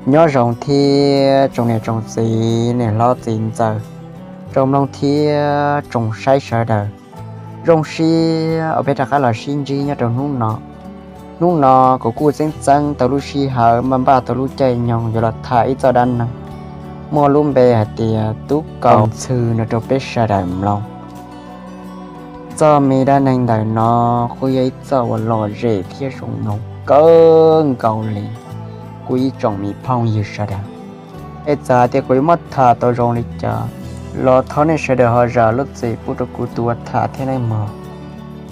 Nyob zoo thiab tsoom niam tsoom txiv, niam hlob txiv ntxawm, tsoom mloog thiab tsoom saib sawv daws. Zoo siab uas peb rov qab los sib ntsib nyob rau hnub no. Hnub no kuv kuj txeeb txeeb tau lub sij hawm, npaj npaj tau lub caij nyoog yuav los tham ib txoj dab neeg muaj lub npe hais tias Tub Kaus Ntxhw no rau peb sawv daws mloog. Txoj me dab neeg ntawm no kuj yog ib txoj uas lom zem thiab zoo mloog kawg nkaus li. Kuv ib tsoom me phooj ywg sawv daws, es txawm hais tias kuv yuav muab tham tau zoo li cas los thov nej sawv daws ho zam lub txim pub rau kuv tus uas tham thiab nawb mog.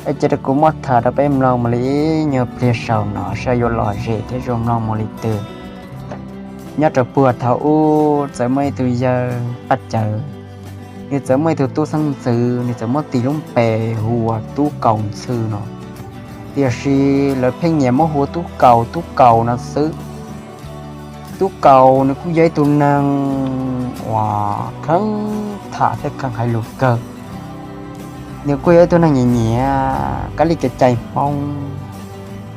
Es cia rau kuv muab tham rau peb mloog mus li ib nyuag pliag saum no saib yuav lom zem thiab zoo mloog mus li twg. Nyob rau puag thaum ub txawm muaj ib tug yawg paj cawv, nws txawm muaj ib tug tub xeeb ntxwv, nws txawm muab tis lub npe hu ua Tub Kaus Ntxhw no. Tiam sis lawv pheej nyiam muab hu ua Tub Kaus, Tub Kaus no xwb. Tub Kaus nws kuj yog ib tug neeg uas kheev tham thiab kheev hais lus kawg. Nws kuj yog ib tug neeg nyiam nyiam kab li kev cai Hmoob.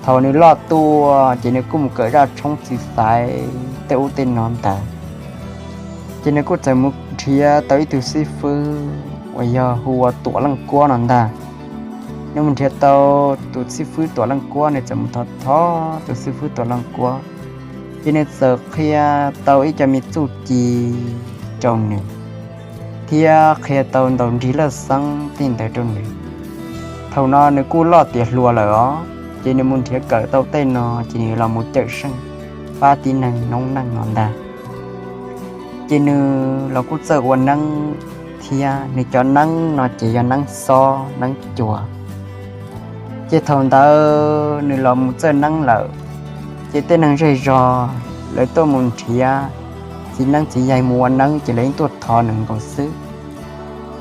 Thaum nws loj tuaj ces nws kuj mus kawm zaj tshoob txiv xaiv tej ub tej no ntawd. Ces nws kuj txawm mus nrhiav tau ib tug xib fwb uas yog hu ua Tuam Leej Kuab no ntag. Nws mus nrhiav tau tus xib fwb Tuam Leej Kuab, nws txawm mus thov thov tus xib fwb Tuam Leej Kuab, ces nws txawm qhia tau ib co me txuj ci rau nws, thiab qhia tau ntau nrig lawj xeeb tej ntawd rau nws. Thaum no nws kuj loj tiav hluas lawm os, ces nws mus nrhiav kawm tau tej no ces nws los mus cawm seej pab tib neeg noob neej no ntag. Ces nws los kuj txawj ua neeb thiab, nws cov neeb no ces yog neeb xob neeb cua. Ces thaum ntawd nws los mus txawj neeb lawm, ces tej neeg zej zog lawv tuaj mus nrhiav txiv neeb txiv yaig mus ua neeb ces lawv yeej tuaj thov nws nkaus xwb.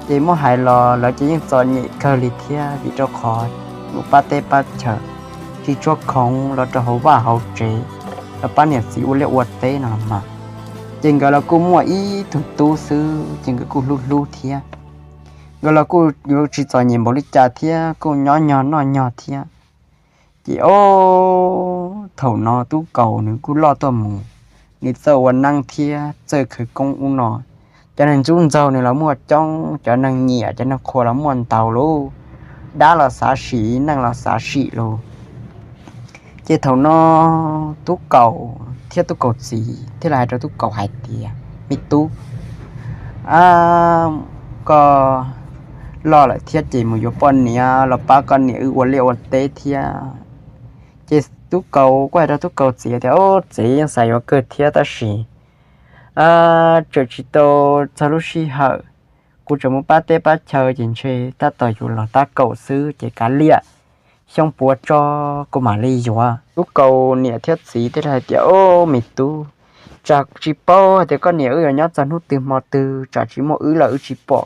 Ces muab hais los lawv ces yeej txom nyem kawg li thiab, vim rau qhov mus pab teb pab chaw, tsis tshua khoom los rau hauv vaj hauv tsev los pab niam txiv ua liaj ua teb no los mas. Ces nkawd los kuj muaj ib tug tub xwb, ces nkawd kuj hlub hlub thiab. Nkawd los kuj yuav tsis txom nyem npaum li cas thiab, kuj nyob nyog noj nyog thiab. Ces o, thaum no Tub Kaus nws kuj loj tuaj mus, nws txawj ua neeb thiab txawj khawv koob ub no. Cov neeg ntxub ntxaug nws los muaj coob, cov neeg nyiam cov neeg qhuas los muaj ntau lauj. Dab los xav sim, neeg los xav sim lauj. Ces thaum no Tub Kaus thiab Tub Kaus txiv thiaj li hais rau Tub Kaus hais tias, me tub, koj loj lawm thiab ces mus yuav poj niam los pab koj niam wb ua liaj ua teb thiab. Ces Tub Kaus kuj hais rau Tub Kaus txiv tias, o, txiv, yeej xav yuav kawg thiab tab sis tseem tsis tau txog lub sij hawm. Kuv tseem mus pab teb pab chaw ces ntshe tab tom yuav los tab kaum xwb ces kav liam, xyoo puav tso kuv mam li yuav. Tub Kaus niam thiab txiv thiaj li hais tias, o, me tub, tsam tsis paub hais tias koj niam wb yuav nyob txog hnub twg hmo twg, tsam tsis muaj wb lawm wb tsis pom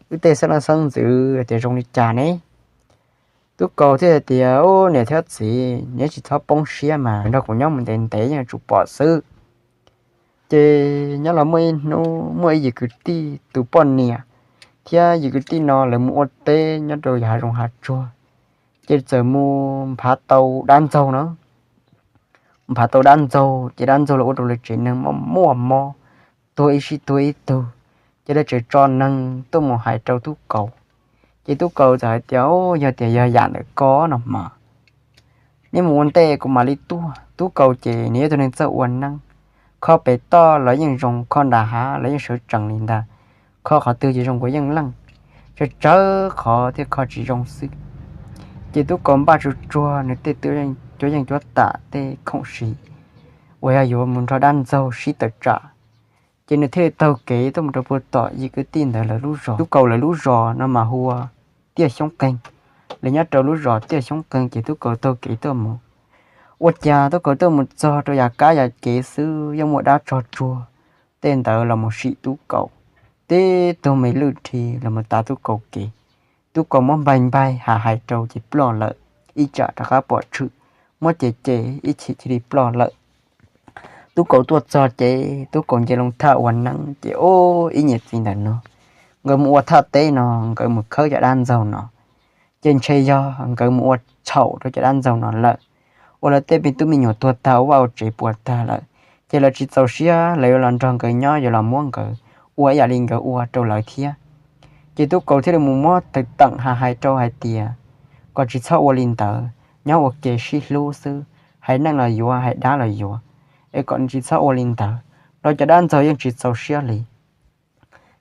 wb tej xeeb leej xeeb ntxwv tias zoo li cas ne. Tub Kaus thiaj hais tias, o, niam thiab txiv, neb tsis txhob poob siab mas, nrog kuv nyob mus ntev ntev yeej yuav tsum pom xwb. Ces nyob los muaj ib hnub muaj ib yim kwv tij tus poj niam thiab yim kwv tij no lawv mus ua teb nyob rau hav zoov hav tsuag, ces txawm mus nphav tau dab ntxaug no. Nphav tau dab ntxaug ces dab ntxaug los ua rau lawv tsev neeg muaj mob, tuag ib sij tuag ib tug, ces lawv tseem tso neeg tuaj mus hais rau Tub Kaus. Ces Tub Kaus txawm hais tias, o, yog tias yog yam ntawm ko no mas, neb mus ua ntej kuv mam li tuaj. Tub Kaus ces nws yog tus neeg txawj ua neeb, kho pem toj los yeej zoo, kho nram hav los yeej sawv tsees li ntag, kho qhov twg ces zoo nkaus yeej leej, tsawg tsawg qhov thiaj kho tsis zoo xwb. Ces Tub Kaus npaj tsuag tsuag nws tej cuab yeej cuab tam tej khoom siv uas yog yuav mus nrog dab ntxaug sib tawm tsam, ces nws thiaj li taug kev tuaj mus rau puag tom yim kwv tij ntawd lawv lub zos. Tub Kaus lawv lub zos no mas hu ua Tiaj Xyoob Qeeg. Lawv nyob rau lub zos Tiaj Xyoob Qeeg ces Tub Kaus taug kev tuaj mus. Ua cas Tub Kaus tuaj mus txog rau yav kab yav kev xwb yeej muaj dab tsog tsuag tej ntawd los mus sim Tub Kaus, tib tug me lwj dhi los mus tav Tub Kaus kev. Tub Kaus muab npaig npaig hais hais rau ces ploj lawm, ib tsam rov qab pom tshwm, muab cem cem ib chim cia li ploj lawm. Tub Kaus tuaj txog ces Tub Kaus nce loo thaj ua neeb ces ub ib niam txiv ntawm no nkawd mus ua thaj teb no, nkawd mus khawb cov dab ntxaug no, ces ntshe yog nkawd mus ua txhaum rau cov dab ntxaug no lawm, ua lawv tej me tub me nyuam tuag tag ua vaj ua tsev puas tag lawm, ces lawv tsis txaus siab, lawv yuav los nrog nkawd nyob, yuav los muab nkawd ua ib yam li nkawd ua rau lawv thiab. Ces Tub Kaus thiaj li mus muab teem teem hais hais rau hais tias kom tsis txhob ua li ntawd, nyob ua ke sib hlub xwb, hais neej los yuav, hais dab los yuav, es kom tsis txhob ua li ntawd, rau cov dab ntxaug yeej tsis txaus siab li.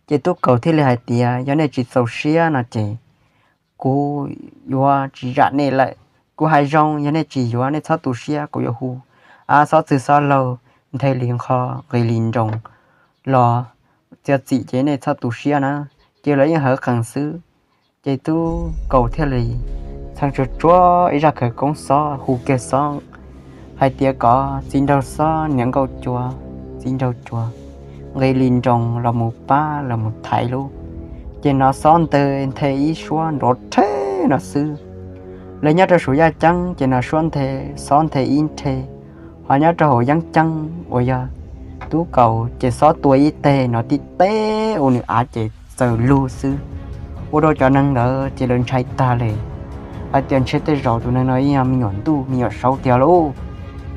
Ces Tub Kaus thiaj li hais tias yog nej tsis txaus siab no ces kuv yuav tsis zam nej lawm. Kuv hais zoo, yog nej tsis yuav nej txhob tu siab, kuv yuav hu, a, xob txwg xob laug, nthe li nqho, nqis li nroos los txiav txim ces nej txhob tu siab na. Ces lawv yeej hawv qees xwb. Ces Tub Kaus thiaj li txheev tsuag tsuag ib zaj khawv koob xob, hu kiag xob hais tias kom txiv nraug xob, niam nkauj cua, txiv nraug cua, nqis li nroos los mus pab los mus thaiv lub. Ces hnov xob nthe nthe ib suab nrov rhe no xwb. Lawv nyob rau saum yaj ceeb ces hnov suab nthe, xob nthe ib rhe, ho nyob rau hauv yeeb ceeb uas yog Tub Kaus ces xob tua ib teg no tib teb ua nws av ces txawm lug xwb. Ua rau cov neeg ntawd ces lawv ntshai tag li, hais tias ntshe tej zaum tus neeg no yog me nyuam ntuj me nyuam saub tiag lauj.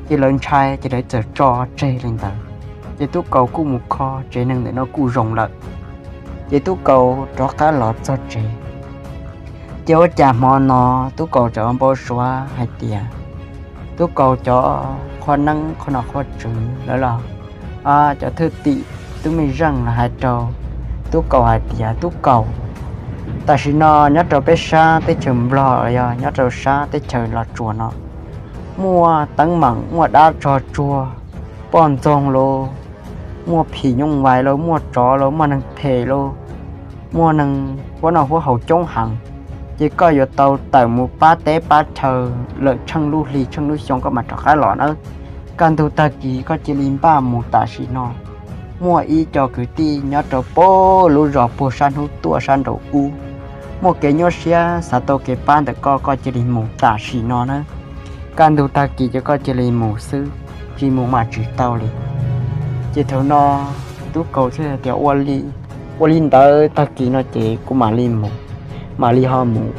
Ces lawv ntshai ces lawv txawm tso tseg li ntawd. Ces Tub Kaus kuj mus kho tsev neeg ntawm no kuj zoo lawm. Ces Tub Kaus rov qab los txog tsev. Ces ua cas hmo no Tub Kaus txawm npau suav hais tias Tub Kaus cov qhua neeb qhua nom qhua tswv lawv los, cov thwj tim tub me zeej los hais rau Tub Kaus hais tias, Tub Kaus, tam sim no nyob rau peb sab teb chaws Nplog los yog nyob rau sab teb chaws Los Tsuas no muaj teeb meem, muaj dab tsog tsuag, poj ntxoog los, muaj phim nyuj vais los, muaj tsov los, muaj neeg phem los, muaj neeg huab noj huab haus coob heev. Ces koj yuav tau tawm mus pab teb pab chaw lawm tsheej lub hli tsheej lub xyoo koj mam rov qab los nawb. Kaj ntug tag kis koj cia li npaj mus tam sim no. Muaj ib co kwv tij nyob rau pem lub zos puag sab hnub tuaj sab nraud ub, muaj kev nyuaj siab xav tau kev pab ntawm koj, koj cia li mus tam sim no nawb. Kaj ntug tag kis ces koj cia li mus xwb, tsis mus mas tsis tau li. Ces thaum no Tub Kaus thiaj tias, Ua li ntawd tag kis no ces kuv mam li mus, mam li ho mus.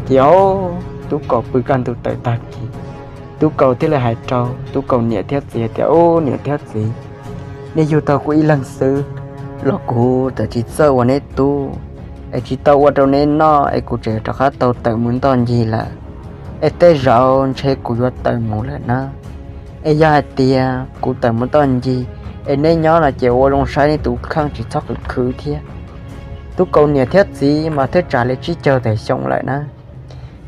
Ces Tub Kaus pw kaj ntug tawm tag kis, Tub Kaus thiaj li hais rau Tub Kaus niam thiab txiv tias, Ub, niam thiab txiv, nej yug tau kuv ib leeg xwb los kuv txawm tsis txawj ua neb tub, es tsis tau ua rau neb noj, es kuv tseem rov qab tau tawm mus ntoj ncig lawm. Es tej zaum ntshe kuv yuav tawm mus lawm nawb. Es yog hais tias kuv tawm mus ntoj ncig, es neb nyob no ces ua zoo saib neb tus kheej tsis txhob khwv khwv thiab. Tub Kaus niam thiab txiv mas twb tsam li tsib caug tawm xyoo lawm na.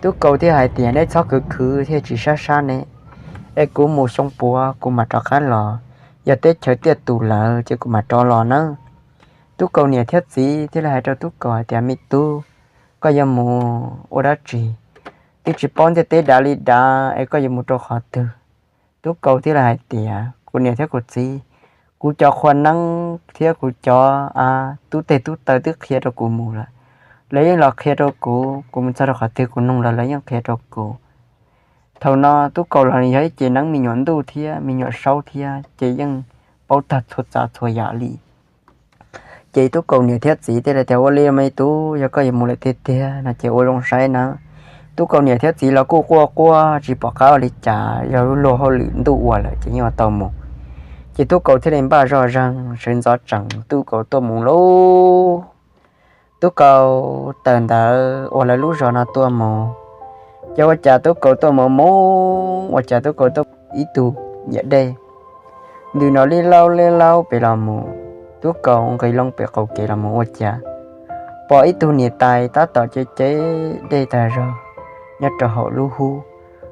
Tub Kaus thiaj hais tias, Neb txhob khwv khwv thiab tsis sab sab ne, es kuv mus xyoo puav kuv mam rov qab los. Yog teb chaws tiaj tus lawm ces kuv mam rov los nawb. Tub Kaus niam thiab txiv thiaj li hais rau Tub Kaus hais tias, Me tub, koj yuav mus ua dab tsi? Twb tsis paub ntiaj teb dav li dav es koj yuav mus rau qhov twg? Tub Kaus thiaj li hais tias, Kuv niam thiab kuv txiv, kuv cov qhua neeb thiab kuv cov tub teg tub taw twb qhia rau kuv mus lawm. Lawv yeej los qhia rau kuv, kuv mus txog rau qhov twg kuv nug lawv, lawv yeej qhia rau kuv. Thaum no Tub Kaus los nws yog ib ce neeb me nyuam ntuj thiab me nyuam saub thiab ces yeej paub tag txhua tsav txhua yam li. Ces Tub Kaus niam thiab txiv thiaj li tias, Ua li me tub, yog koj yuav mus lawm tiag tiag no ces ua zoo saib nawb. Tub Kaus niam thiab txiv los kuj quaj quaj tsis pom qab ua li cas, yog lub luag hauj lwm ntuj ua lawm ces yeej yuav tau mus. Ces Tub Kaus thiaj li npaj zoj zeeg sawv ntxov tsees Tub Kaus tuaj mus lauj. Tub Kaus tawm ntawd uas lawv lub zos no tuaj mus, ces ua cas Tub Kaus tuaj mus mus ua cas Tub Kaus tuaj ib tug nyiam dej. Ntws no li laub li laub pem los mus, Tub Kaus nqis loo pem qaum kev los mus ua cas pom ib tug niam tais tab tom cev cev dej tag zog nyob rau hauv lub hub.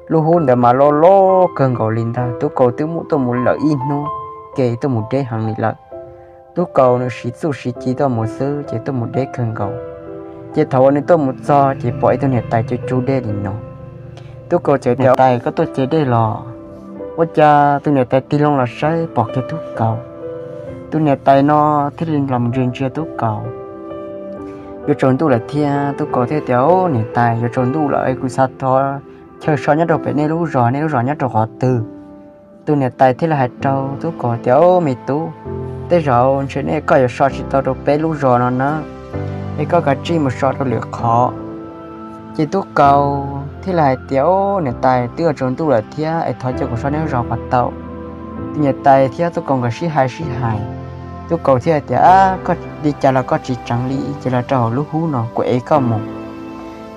Lub hub ntawd mas loj loj kawg nkaus li ntag. Tub Kaus twb muaj tuaj mus lawm ib hnub, kev tuaj mus deb heev li lawm. Tub Kaus nws siv txuj siv ci tuaj mus xwb ces tuaj mus deb kawg nkaus. Ces thaum uas nws tuaj mus txog ces pom ib tug niam tais cug cug dej li no. Tub Kaus txawm tias, Niam tais, koj tuaj cev dej los? Ua cas tus niam tais tig loo los saib pom kiag Tub Kaus. Tus niam tais no thiaj li los ntsia ntsia Tub Kaus. Yuav tsaus ntuj lawm thiab, Tub Kaus thiaj tias, Niam tais, yuav tsaus ntuj lawm, kuv xav thov chaw so nyob rau pem nej lub zos, nej lub zos nyob rau qhov twg? Tus niam tais thiaj li hais rau Tub Kaus tias, Me tub, tej zaum ntshe nej koj yuav so tsis tau rau peb lub zos no na, es koj kav tsij mus so rau lwm qhov. Ces Tub Kaus thiaj li hais tias, Niam tais, twb yuav tsaus ntuj lawm thiab es thov cia kuv so nej lub zos puas tau? Niam tais thiab tub kaus nkawd sib hais sib hais, tub kaus thiaj hais tias, Koj li cas los koj tsis tseev li, cia los rau hauv lub hub no kuv ev koj mus.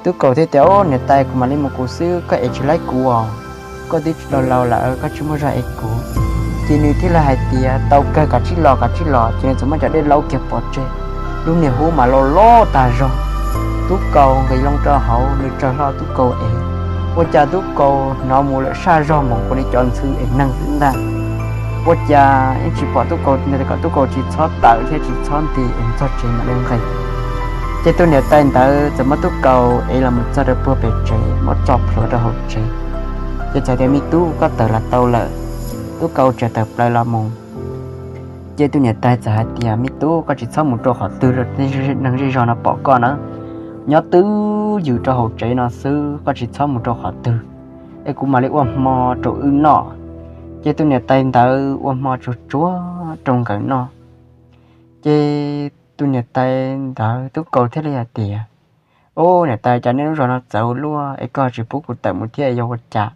Tub kaus thiaj tias, Au, niam tais, kuv mam li mus kuv xwb, koj ev tsis laib kuv os. Koj twb laus laus lawm, koj tsis muaj zog ev kuv. Ces nws thiaj li hais tias, Tau kawg, kav tsij los, kav tsij los. Ces nws txawm muab cov dej laub kiag pov tseg, lub niag hub mas loj loj tag zog. Tub kaus nqis loo rau hauv, nws tsaws hlo tub kaus ev. Ua cas tub kaus hnov mus lawm saj zog mus kuv li cov ntxhw ev neeg xwb ntag. Ua cas yeej tsis pom tub kaus, kom tub kaus tsis txhob tawm thiab tsis txhob nti es txog tsev mam li nqis. Ces tus niam tais ntawd txawm muab tub kaus ev los mus txog rau puag pem tsev, muab tso plhuav rau hauv tsev. Ces txawm tias, Me tub, koj tawm los tau lawm. Tub kaus tsaws tawm plaws los mus. Ces tus niam tais txawm hais tias, Me tub, koj tsis txhob mus rau qhov twg, neeg zej zog no pom koj na. Nyob twj ywm rau hauv tsev no xwb, koj tsis txhob mus rau qhov twg, es kuv mam li ua hmo rau wb noj. Ces tus niam tais ntawd ua hmo tsuag tsuag rau nkawd noj. Ces tus niam tais ntawd tub kaus thiaj li hais tias, Au, niam tais, cas nej lub zos no txawv ua luaj es koj tsis pub kuv tawm mus thiab yog ua cas?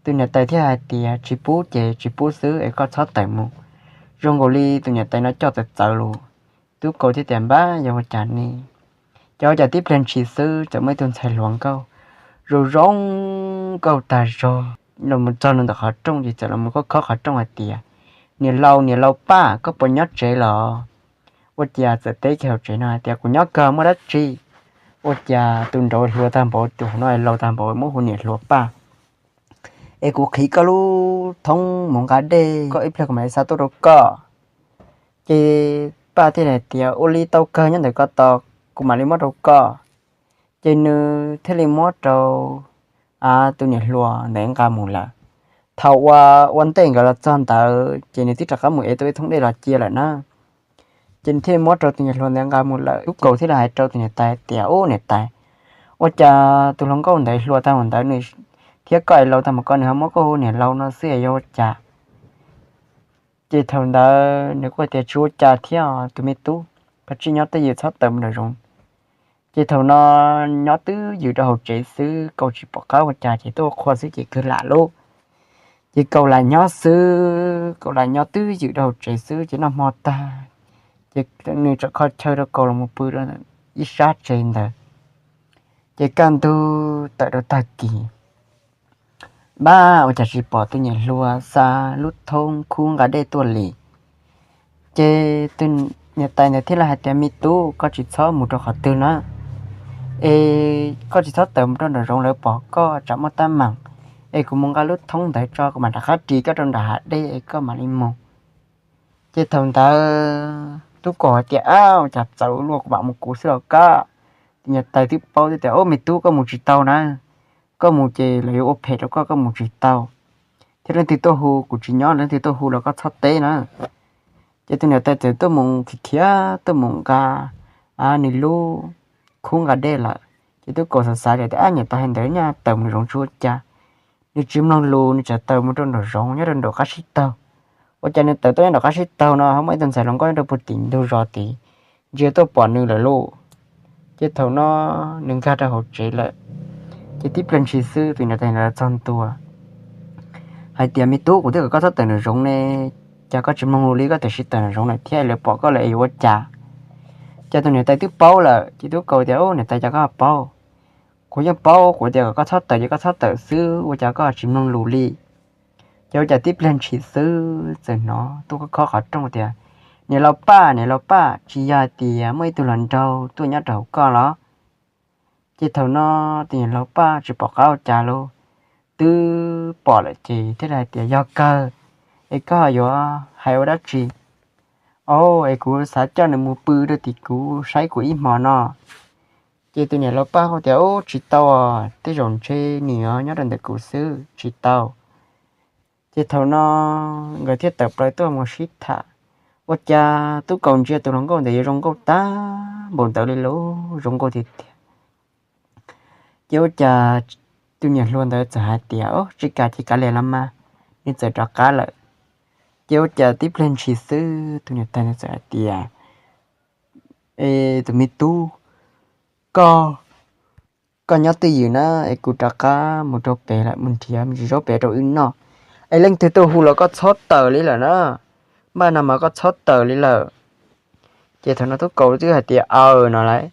Tus niam tais thiaj hais tias, Tsis pub ces tsis pub xwb es koj txhob tawm mus. Zoo nkaus li tus niam tais no coj txawv txawv lus. Tub kaus thiaj tias, Npab, yog ua cas ne? Ces ua cas tib pliag ntshis xwb txawm muaj ib tug ntxhais hluas nkauj zoo zoo nkauj tag zog los mus txog ntawm qhov rooj ces txawm los mus khob khob qhov rooj hais tias, Niam laus, niam laus Paj, koj puas nyob tsev los? Ua cas txawm teb kiag hauv tsev no hais tias, Kuv nyob kawg, muaj dab tsi? Ua cas tus nraud hluas tag npaum, tus hauv no laus tag npaum, muab hu niam hluas Paj. Es kuv qhib koj lub thoob mus nqa dej, koj ib pliag kuv mam li xa tuaj rau koj. Ces Paj thiaj li hais tias, Ua li tau kawg, nyob ntawm ko tos, kuv mam li muab rau koj. Ces nws thiaj li muab rau tus niam hluas ntawd nqa mus lawm. Thaum uas ua ntej nkawd los txog ntawd ces nws twb rov qab mus ev tau ib thoob dej los cia lawm na. Ces nws thiaj li muab rau tus niam hluas ntawd nqa mus lawm. Tub kaus thiaj li hais rau tus niam tais tias, Ub, niam tais, ua cas tus hluas nkauj ntawd hluas tag mus ntawd nws thiab koj es laus tag mus koj, nws ho muab koj hu niam laus no xwb es yog ua cas? Ces thaum ntawd nws kuj tias, Tsis ua cas thiab tus me tub, koj tsis nyob twj ywm, txhob tawm mus nram zoov. Ces thaum no nyob twj ywm rau hauv tsev xwb, Kaus tsis pom qab ua cas ces tuaj ua qhua xwb ces kawg lam lub. Ces Kaus lam nyob xwb, Kaus lam nyob twj ywm rau hauv tsev xwb ces noj hmo tag ces nws txawm kho chaw rau Kaus los mus pw ib sab tsev ntawd. Ces kaj ntug tawm rau tag kis, npab ua cas tsis pom tus niam hluas xa lub thoob khub nqa dej tuaj li. Ces tus niam tais ntawd thiaj li hais tias, Me tub, koj tsis txhob mus rau qhov twg na, es koj tsis txhob tawm mus rau nram zoov, lawv pom koj tsam muaj teeb meem, es kuv mus nqa lub thoob ntawd tso kuv mam rov qab ris koj rau nram hav dej es koj mam li mus. Ces thaum ntawd tub Kaus hais tias, Ab, ua cas txawv luaj, kuv mam mus kuv xwb los koj. Tus niam tais twb paub thiab tias, Ub, me tub, koj mus tsis tau na, koj mus ces lawv yuav ua phem rau koj, koj mus tsis tau. Thiab leej twg tuaj hu kuv tsis nyob, leej twg tuaj hu los koj txhob teb na. Ces tus niam tais txawm tuaj mus khiav khiav tuaj mus nqa nws lub khub nqa dej lawm. Ces tub Kaus xav xav tias, Ab, niam tais hais ntawd nyaj tawm mus nram zoov tsis ua cas, nws tsis mloog lus, nws txawm tawm mus rau nram zoov nyob rau nraum qab sib taug. Ua cas nws tawm tuaj nyob nraum qab sib taug no ho muaj ib tug ntxhais hluas nkauj nyob rau puag tim ntug zos tid ntsia tuaj pom nws lawm lauj. Ces thaum no nws nkag rau hauv tsev lawm, ces tib pliag ntshis xwb tus niam tais ntawd txog ntua hais tias, Me tub, kuv twb kom koj txhob tawm nram zoov ne, cas koj tsis mloog lus li, koj tiam sis tawm nram zoov lawm thiab, lawv pom koj lawm es yuav ua cas? Ces tus niam tais twb paub lawm ces tub Kaus tias, Ub, niam tais, cas koj ho paub? Kuv yeej paub, kuv tias kom koj txhob tawm ces koj txhob tawm xwb, ua cas koj tsis mloog lus li? Ces ua cas tib pliag ntshis xwb txawm hnov tuaj khob khob qhov rooj tias, Niam laus Paj, niam laus Paj, tsis yog hais tias muaj ib tug hluas nraug tuaj nyob rau hauv koj los? Ces thaum no tus niam laus Paj tsis pom qab ua cas lauj, twb pom lawm ces thiaj li hais tias, Yog kawg, es koj yuav hais ua dab tsi? Au, es kuv xav coj nws mus pw rau tim kuv saib kuv ib hmo no. Ces tus niam laus Paj hu tias, Ub, tsis tau os, tej zaum ntshe nws nyob rau ntawm kuv xwb, tsis tau. Ces thaum no nkawd thiaj tawm plaws tuaj mus sib tham. Ua cas tub Kaus ntsia tus hluas nkauj ntawd yuav zoo nkauj tag npaum ntawd li lauj, zoo nkauj tiag tiag. Ces ua cas tus niam hluas ntawd txawm hais tias, Ub, tsis kam ces kav liam los mas, nws txawm rov qab lawm. Ces ua cas tib pliag ntshis xwb tus niam tais ntawd txawm hais tias, E, tus me tub, koj, koj nyob twj ywm na, es kuv rov qab mus rau pem lawm, mus nrhiav me ntsis zaub pem rau wb noj. Es leej twg tuaj hu los koj txhob tawm li lawm na, npaj no mas koj txhob tawm li lawm. Ces thaum no tub kaus twb hais tias aws no lawm,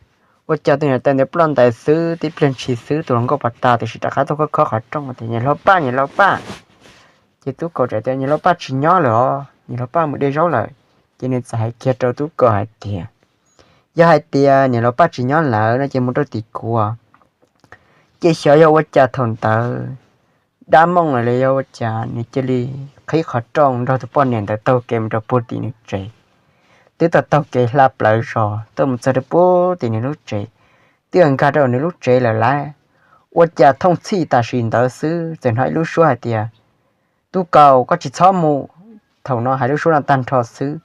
ua cas tus niam tais ntawd ploj ntais xwb, tib pliag ntshis xwb tus hluas nkauj pos tas tiam sis rov qab tuaj khob khob qhov rooj tias, Niam hlob Paj, niam hlob Paj. Ces tub kaus txawm tias, Niam hlob Paj tsis nyob lawm os, niam hlob Paj mus de zaub lawm. Ces nws txawm hais kiag rau tub kaus hais tias, Yog hais tias niam hlob Paj tsis nyob lawm no ces mus rau tim kuv. Ces xyov yog ua cas thaum ntawd dab mooj lawm los yog ua cas nws cia li qhib qhov rooj nrog tus poj niam ntawd taug kev mus rau puag tim nws tsev. Twb tau taug kev hla plaws zos tuaj mus txog rau puag tim nws lub tsev, twb nkag rau nws lub tsev lawm lauj. Ua cas thooj txhij tam sim ntawd xwb txawm hnov ib lub suab hais tias, Tub kaus, koj tsis txhob mus. Thaum no hais lub suab no tag nrho xwb,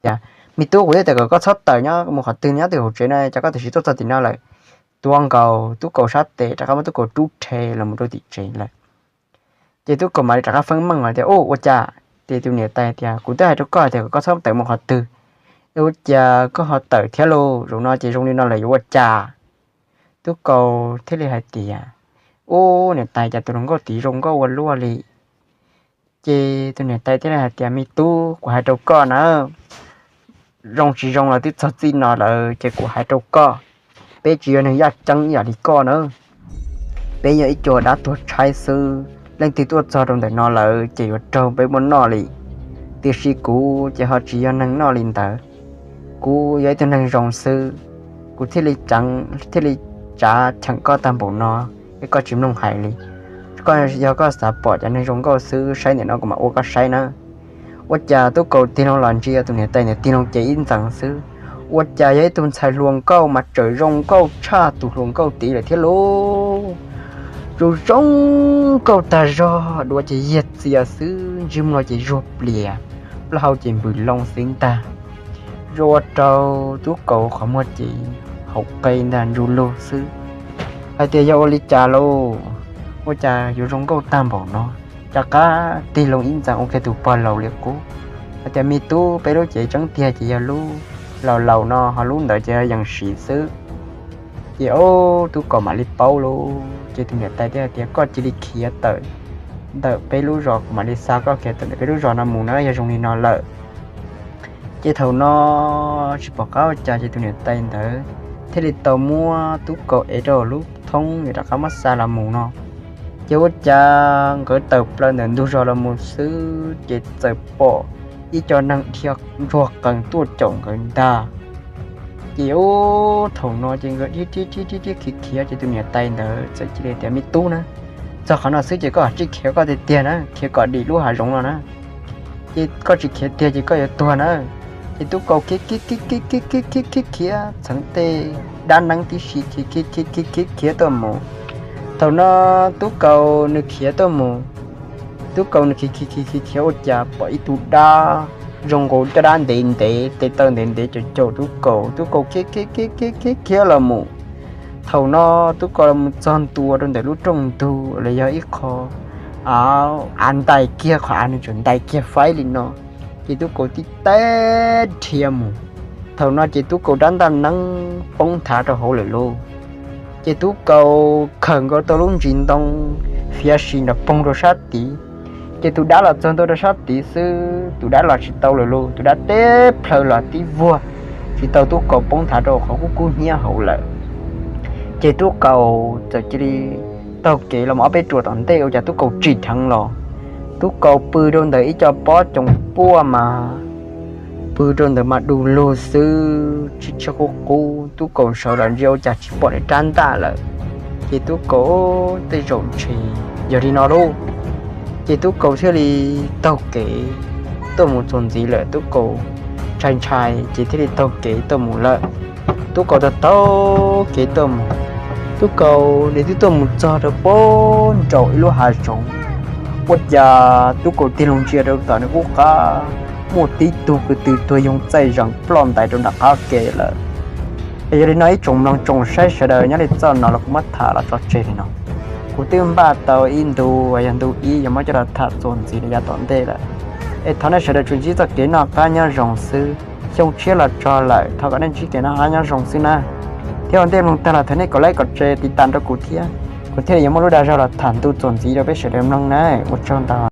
tias, Me tub, kuv twb tias kom koj txhob tawm nyob mus qhov twg, nyob twg hauv tsev no, cas koj tam sim tuaj txog tim no lawm? Tuav nkaus tub kaus sab tes rov qab muab tub kaus rub rhe los mus rau tim tsev lawm. Ces tub kaus mam li rov qab feeb meej hais tias, Ub, ua cas? Ces tus niam tais tias, Kuv twb hais rau koj tias kom koj txhob tawm mus qhov twg, es ua cas koj ho tawm thiab lauj? Zaum no ces zoo li no lawm yuav ua cas? Tub kaus thiaj li hais tias, Ub, niam tais, cas tus hluas nkauj tid zoo nkauj ua luaj li. Ces tus niam tais thiaj li hais tias, Me tub, kuv hais rau koj na, zoo tsis zoo los twb txog txij no lawm ces kuv hais rau koj, peb tsis yog neeg yaj ceeb ib yam li koj na. Peb yog ib co dab tuag tshaib xwb, leej twg tuaj txog rau ntawm no lawm ces yuav raug peb muab noj li. Tiam sis kuv ces ho tsis yog neeg noj li ntawd. Kuv yog ib tug neeg zoo xwb, kuv thiaj li tseev, thiaj li tsav cheem koj tag npaum no, es koj tsis mloog hais li. Koj yog koj xav pom cov neeg zoo nkauj xwb, saib ntawm no kuv mam ua koj saib na. Ua cas tub kaus tig loo los ntsia tus niam tais ntawd tig loo ces ib ntxeev xwb, ua cas yog ib tug ntxhais hluas nkauj mas tseem zoo nkauj tshaj tus hluas nkauj tid lawm thiab lauj. Zoo zoo nkauj tag zog, duav ces yiag txias xwb, ntsej muag ces zuag plias, plaub hau ces npws loo xwb ntag. Zoo ua rau tub kaus qhov muag ces haum qe ntag, ntsuj lug xwb, hais tias, Yog ua li cas lauj? Ua cas yuav zoo nkauj tag npaum no? Rov qab tig loo ib ntxeev ua kiag tus pog laus li qub, hais tias, Me tub, peb lub cev tseeb tiag ces yog lub laus laus no, ho lub ntawd ces yog yees siv xwb. Ces ob tub kaus mam li paub lauj, ces tus niam tais thiaj hais tias, Koj cia li khiav tawm ntawm peb lub zos, kuv mam li xa koj khiav tawm ntawm peb lub zos no mus na, yog zoo li no lawm. Ces thaum no tsis pom qab ua cas ces tus niam tais ntawd thiaj li tau muab tub kaus ev rau lub thoob es rov qab muab xa los mus no. Ces ua cas nkawd tawm plaws ntawm ntug zos los mus xwb ces txawm pom ib co neeg dhia ntsuag qees tuaj caum nkawd ntag. Ces ub, thaum no ces nkawd dhia khiav khiav ces tus niam tais ntawd txawm cia li tias, Me tub na, txog qhov no xwb ces koj cia li khiav koj tiag tiag na, khiav kom dim lub hav zoov no na. Ces koj tsis khiav tiag ces koj yuav tuag na. Ces tub kaus khiav khiav khiav khiav khiav khiav khiav khiav txheev tej dab neeb tib si khiav khiav khiav khiav khiav khiav tuaj mus. Thaum no tub kaus nws khiav tuaj mus, tub kaus nws khiav khiav khiav khiav khiav ua cas pom ib tug dab zoo nkaus caj dab ntev ntev, tes taw ntev ntev caum caum tub kaus, tub kaus khiav khiav khiav khiav khiav khiav los mus. Thaum no tub kaus los mus txog ntua rau ntawm lub rooj ntug los yog ib qho av ntais kiag, qhov av nws tseem ntais kiag faib li no, ces tub kaus tib teb dhia mus. Thaum no ces tub kaus rab ntaj neeb poob nthav rau hauv lawm lauj. Ces tub kaus khawm nkaus tau lub ntsis ntoo fiav si nrov poog rau sab tid. Ces tus dab los txog ntua rau sab tid xwb, tus dab los tsis tau lawm lauj, tus dab teb plhaw los tib vuag tsis tau tub kaus poob nthav rau qhov kub kub hnyiab hauv lawm. Ces tub kaus txawm cia li taug kev los mus ob peb ruam tom ntej, ua cas tub kaus tsim dheev los, tub kaus pw rau ntawm ib co pob coos puaj mas, pw rau ntawd mas du lug xwb, tsis tshiab qub qub. Tub kaus sawv los ntsia ua cas tsis pom nws rab ntaj lawm. Ces tub kaus tej zaum ntshe yog li no lauj. Ces tub kaus thiaj li taug kev tuaj mus txuas ntxiv lawm, tub kaus ntshai ntshai ces thiaj li taug kev tuaj mus lawm. Tub kaus taug taug kev tuaj mus, tub kaus nws twb tuaj mus txog rau puag nraum ib lub hav zoov, ua cas tub kaus tig loo ntsia rau tom nws qub qab, muaj tib tug kwv tw tuag yoog txaij zees ploj ntais rau nram qab ke lawm. Es yog li no ib tsoom mloog tsoom saib sawv daws, nyob li txoj no los kuv muab tham los tso tseg li no. Kuv twb npaj tau ib ntu uas yog ntu ib yuav muab coj los tham txuas ntxiv rau yav tom ntej lawm. Es thov nej sawv daws tsuas ntsib txoj kev noj qab nyob zoo xwb, xyoo tshiab los txog lawm thov kom nej ntsib kev noj qab nyob zoo xwb na. Thiab ua ntej mloog tag los thov nej kom like kom share tiv tas rau kuv thiab, kuv thiaj li yuav muaj lub dag zog los tham ntu txuas ntxiv rau peb sawv daws mloog na. Ua tsaug ntau.